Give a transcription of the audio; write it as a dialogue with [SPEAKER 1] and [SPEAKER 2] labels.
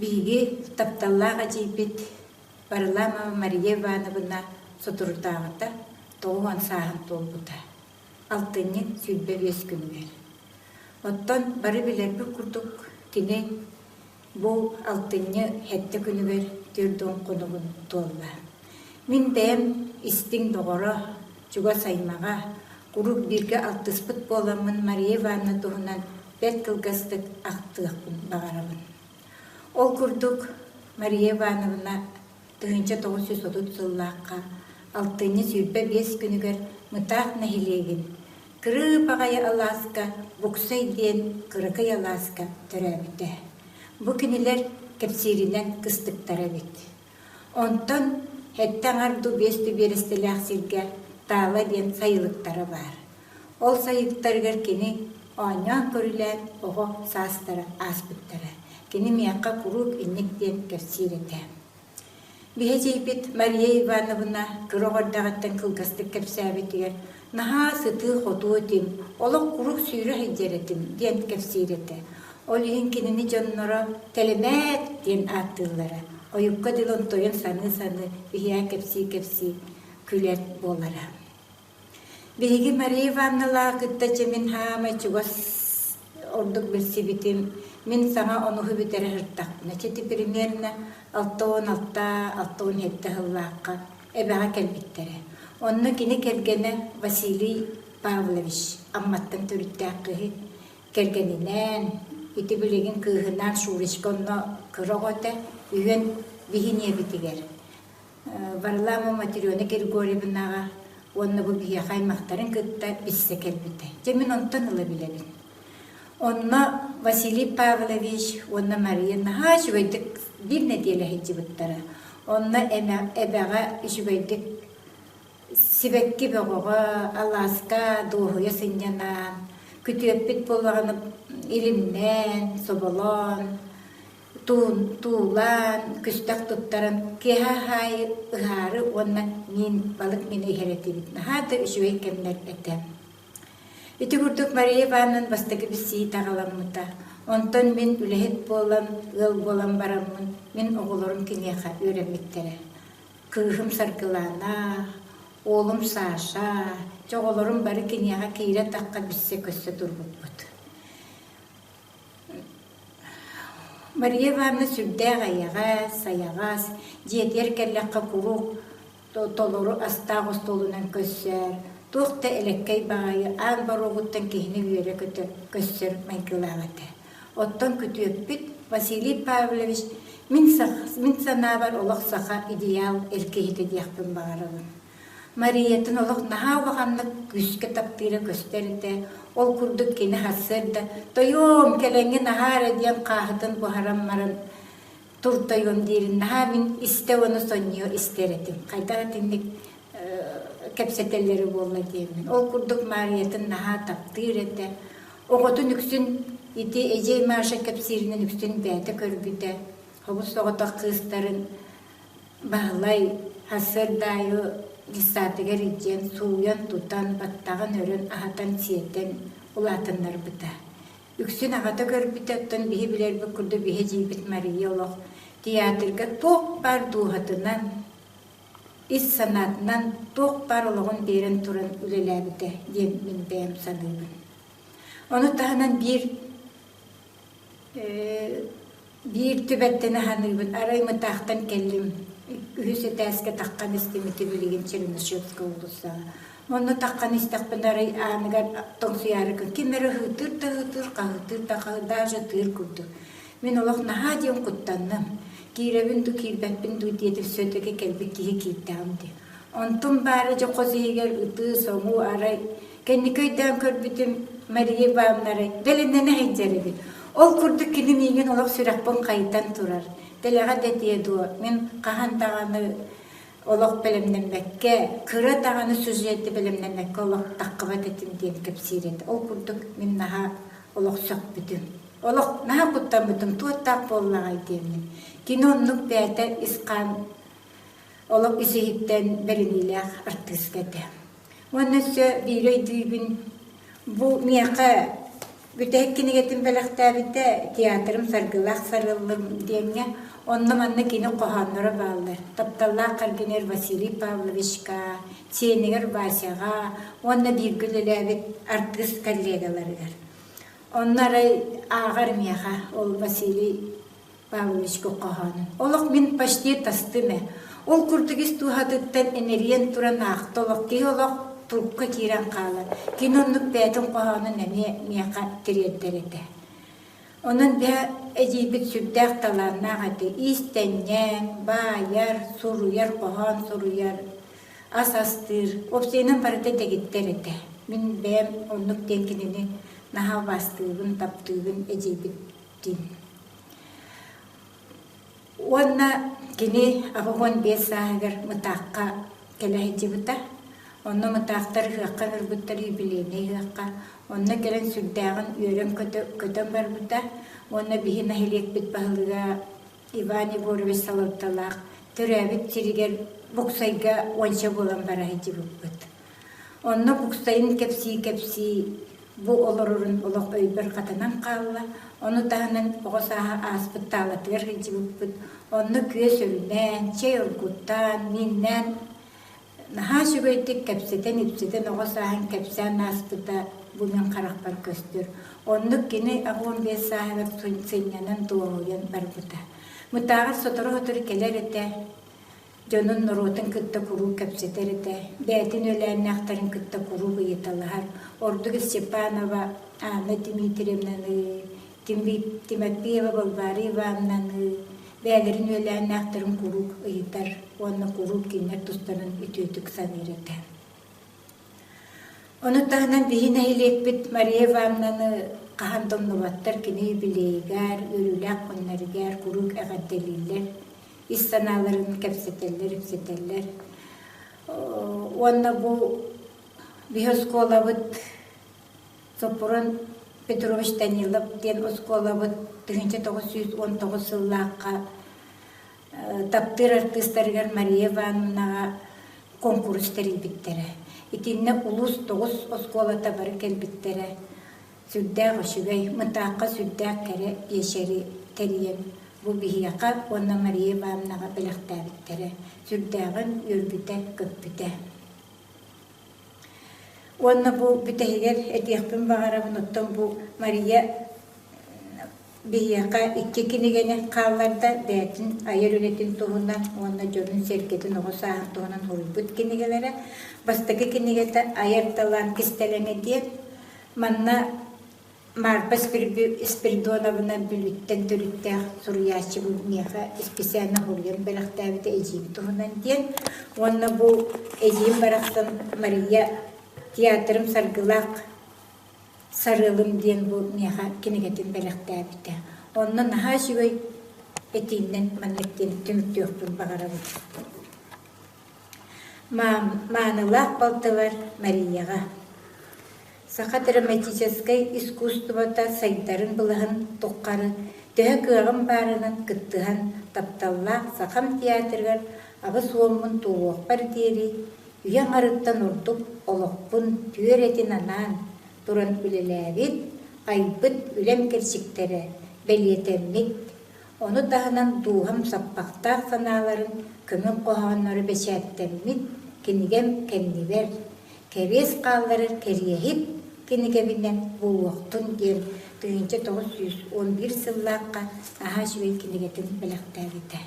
[SPEAKER 1] Биһиги тапталлаах эдьиийбит Варламова Мария Ивановна соторутааҕыта 90 сааһын туолбута. Алтынньы 25 күнүгэр. Оттон бары билэрбит курдук кини бу алтынньы сэттэ күнүгэр 40 хонугун туолла. Мин бэйэм истиҥ доҕоро, чугас аймаҕа, куруук бииргэ алтыспыт буоламмын Мария Ивановна туһунан бэрт кылгастык ахтыахпын баҕарабын. Ол курдук Мария Ивановна 1930 сыллаахха алтынньы 25 күнүгэр Мытаах нэһилиэгин Кырыып аҕай алааска Буксай диэн кыракый алааска төрөөбүтэ. Бу кинилэр кэпсииринэн кыстыктара эбит. Онтон сэттэ аҥар дуу, биэс дуу биэрэстэлээх сиргэ Таала диэн сайылыктара баар. Ол сайылыктарыгар кини оонньоон-көрүлээн оҕо саастара ааспыттара. Кини миэхэ куруук инник диэн кэпсиир этэ. Биһи эдьиийбит Мария Ивановна кыра оҕо эрдэҕиттэн кылгастык кэпсээбитигэр «Наһаа сытыы-хотуу этим, олох куруук сүүрэ сылдьар этим» диэн кэпсиир этэ. Ол иһин кинини дьонноро «Тэлэмээт» диэн ааттыыллара. Ойукка дылы онтойун саныы-саныы биһиэхэ кэпсии-кэпсии күлэр буолара. Биһиги Мария Ивановналаах кытта чэ мин хаамай чугас ордук билсибитим. Мин саҥа онуһу бүтэрэ сырыттахпына, чэ ити примерно 66, 67 сыллаахха эбэҕэ кэлбиттэрэ. Онно кини кэргэнэ Василий Павлович Амматтан төрүттээх киһи кэргэнинээн, ити билигин кыыһынаан Шурочка онно кыра оҕо этэ, үһүөн биһи ийэбитигэр Варламова Матрена Григорьевнаҕа уонна бу биһиэхэ аймахтарын кытта билсэ кэлбитэ. Дьэ мин онтон ыла билэбин. Онно Василий Павлович уонна Мария наһаа үчүгэйдик биир нэдиэлэ сылдьыбыттара. Онно эбэҕэ үчүгэйдик сибэкки бөҕөҕө, алааска дуоһуйа сынньанан, күтүөппүт буоллаҕына илимнээн, соболоон, туулаан, күстэх туттаран киэһэ аайы ыһаары уонна миин, балык миинэ иһэр этибит. Наһаа да үчүгэй кэмнэр этэ. Ити курдук Мария Ивановна бастакы билсиитэ аҕаламмыта. Онтон мин үлэһит буолан, ыал буолан бараммын, мин оҕолорум киниэхэ үөрэммиттэрэ. Кыыһым Саргылаана, уолум Саша, дьэ оҕолорум бары киниэхэ киирэ-тахха билсэ-көссө турбуппут. Мария Ивановна сүрдээх эйэҕэс, сайаҕас, дьиэтигэр кэллэххэ куруук толору астаах остуолунан көрсөр, туох да элэккэй баҕайы аан боруогуттан киһини үөрэ-көтө көрсөр майгылаах этэ. Оттон күтүөппүт Василий Павлович мин, мин санаабар олох саха идеал эр киһитэ диэхпин баҕарабын. Мариятын олох наһаа улаханнык күүскэ таптыыра көстөр этэ. Ол курдук кини сарсыарда «Тойуом, кэлэҥҥин аһаа эрэ» диэн хааһытын буһаран баран «Тур тойуом» диирин наһаа мин истэ уонна сонньуйа истэр этим. Хайдах итинник кэпсэтэллэрэ буолла диэммин. Ол курдук Маарыйатын наһаа таптыыр этэ. Оҕотун үксүн ити эдьиэй Маша кэпсииринэн үксүн бэйэтэ көрбүтэ. Хобус соҕотох кыыстарын Баһылай сарсыарда аайы детсадыгар илдьэн, сууйан-тутан, баттаҕын өрөн, аһатан-сиэтэн улаатыннарбыта. Үксүн аҕата көрбүтэ, оттон биһи билэрбит курдук биһи эдьиийбит Мария олох театрга туох баар дууһатынан, ис санаатынан туох баар олоҕун биэрэн туран үлэлээбитэ диэн мин бэйэм саныыбын. Ону таһынан биир Биир түбэлтэни саныыбын, арай Мытаахтан кэллим, үһүс этээскэ таххан истим ити билигин Чернышевская уулуссаҕа. Онно таххан истэхпинэ арай ааныгар тоҥсуйаары ким эрэ ыһыытыыр да ыһыытыыр, хаһыытыыр да хаһыытыыр, даже ытыыр курдук. Мин олох наһаа диэн куттанным. Киирэбин дуу, киирбэппин дуу диэтим, все-таки кэлбит киһи киирдэҕим дии. Онтум баара дьэ хос иһигэр ытыы-соҥуу арай Кэнники өйдөөн көрбүтүм, Мария Ивановна арай бэлэмнэнэ сылдьар эбит. Ол курдук кини миигин олох сүрэхпин хайытан турар. Дэлэҕэ да этиэ дуо, мин хаһан даҕаны олох бэлэмнэммэккэ, кыра даҕаны сюжеты бэлэмнэммэккэ олох таххыбат этим диэн кэпсиир этэ. Ол курдук мин наһаа олох сөхпүтүм. Олох наһаа куттаммытым, туоттаах буоллаҕай диэммин. Кини оннук бэйэтэ ис хаан олох ис-иһиттэн бэриниилээх артыыска этэ. Уонна өссө биири өйдүүбүн, бу миэхэ Бүтэһик кинигэтин бэлэхтээбитэ «Театрым саргылаах сарыаллым» диэҥҥэ. Онно-манна кини хоһоонноро бааллар. Тапталлаах кэргэнигэр Василий Павловичка, сиэнигэр Васяҕа уонна бииргэ үлэлээбит артыыс коллегаларыгар. Онно арай ааҕар миэхэ ол Василий Павловичка хоһоонун. Олох мин почти тастым ээ. Ол курдук ис дууһатыттан энэрийэн туран аахта олох киһи олох турукка киирэн хаалар. Кини оннук бэйэтин хоһоонун эмиэ миэхэ тириэрдэр этэ. Онон бэһэ эдьиийбит сүрдээх талааннаах этэ. Иистэнньэҥ, баайар, суруйар, хоһоон суруйар, ас астыыр. Уопсайынан барыта дэгиттэр этэ. Мин бэйэм оннук диэн кинини наһаа убаастыыбын, таптыыбын эдьиийбит диин. Уонна кини 85 сааһыгар Мытаахха кэлэ сылдьыбыта. Онно Мытаахтар ыһыахха ыҥырбыттар юбилейнай ыһыахха. Онно кэлэн сүрдээҕин үөрэн-көтөн барбыта. Уонна биһи нэһилиэкпит баһылыга Иван Егорович салалталаах төрөөбүт сиригэр Буксайга уонча буолан бара сылдьыбыппыт. Онно Буксайын кэпсии-кэпсии бу олорорун олох өйбөр хатанан хаалла. Ону таһынан оҕо сааһа ааспыт таалатыгар сылдьыбыппыт. Онно күөс өрүнэн, чэй оргутан, мииннээн наһаа үчүгэйдик кэпсэтэн-ипсэтэн оҕо сааһын кэпсээн ааспыта бу мин харахпар көстөр. Оннук кини 85 сааһыгар сынньанан дуоһуйан барбыта. Мытааҕар сотору-сотору кэлэр этэ. Дьонун норуотун кытта куруук кэпсэтэр этэ, бэйэтин үөлээннээхтэрин кытта куруук ыйыталаһар. Ордук Степанова Анна Дмитриевнаны, Тимофеева Балбаара Ивановнаны бэйэлэрин үөлээннээхтэрин куруук ыйытар уонна куруук кинилэр тустарын үтүөтүк саныыр этэ. Ону таһынан биһи нэһилиэкпит Мария Ивановнаны хаһан да умнубаттар, кини юбилейыгар, үөрүүлээх күннэригэр куруук эҕэрдэлииллэр. ис санааларын кэпсэтэллэр, ипсэтэллэр. Уонна бу биһи оскуолабыт Соппурун Петрович Данилов диэн оскуолабыт 1919 сыллаахха таптыыр артыыстарыгар Мария Ивановнаҕа куонкурус тэрийбиттэрэ. Итиннэ улуус тоҕус оскуолата бары кэлбиттэрэ. Сүрдээх үчүгэй, Мытаахха сүрдээх кэрэ биэчэри тэрийэн бу биһиэхэ уонна Мария Ивановнаҕа бэлэхтээбиттэрэ сүрдээҕин үөрбүтэ-көппүтэ. Уонна бу бүтэһигэр этиэхпин баҕарабын, оттон бу Мария биһиэхэ икки кинигэни хаалларда, бэйэтин айар үлэтин туһунан уонна дьонун-сэргэтин оҕо сааһын туһунан суруйбут кинигэлэрэ. Бастакы кинигэтэ «Айар талаан кистэлэҥэ» диэн. Манна Марпа Спиридоновна Бүлүүттэн төрүттээх суруйааччы бу миэхэ исписээнэ суруйан бэлэхтээбитэ эдьиийим туһунан диэн. Уонна бу эдьиийим барахсан Мария театрым саргылаах сарыалым диэн бу миэхэ кинигэтин бэлэхтээбитэ. Онно наһаа үчүгэй этиинэн маннык диэн түмүктүөхпүн баҕарабын. Маанылаах балтыбар Марияҕа Саха драматическай искусствота сайдарын былаһын туххары төһө кыаҕым баарынан кыттыһан тапталлаах Сахам театрыгар аҕыс уоммун туолуохпар диэри үйэ аҥарыттан ордук олохпун түөр этин анаан туран үлэлээбит, айбыт үлэм кэрчиктэрэ бэлиэтэммит Ону таһынан дууһам саппахтаах санааларын көмүл хоһооннору бэчээттэммит кинигэм кэннибэр кэриэс хаалларар кэриэһит кинигэбинэн буолуохтун диэн 1911 сыллаахха наһаа үчүгэй кинигэтин бэлэхтээбитэ.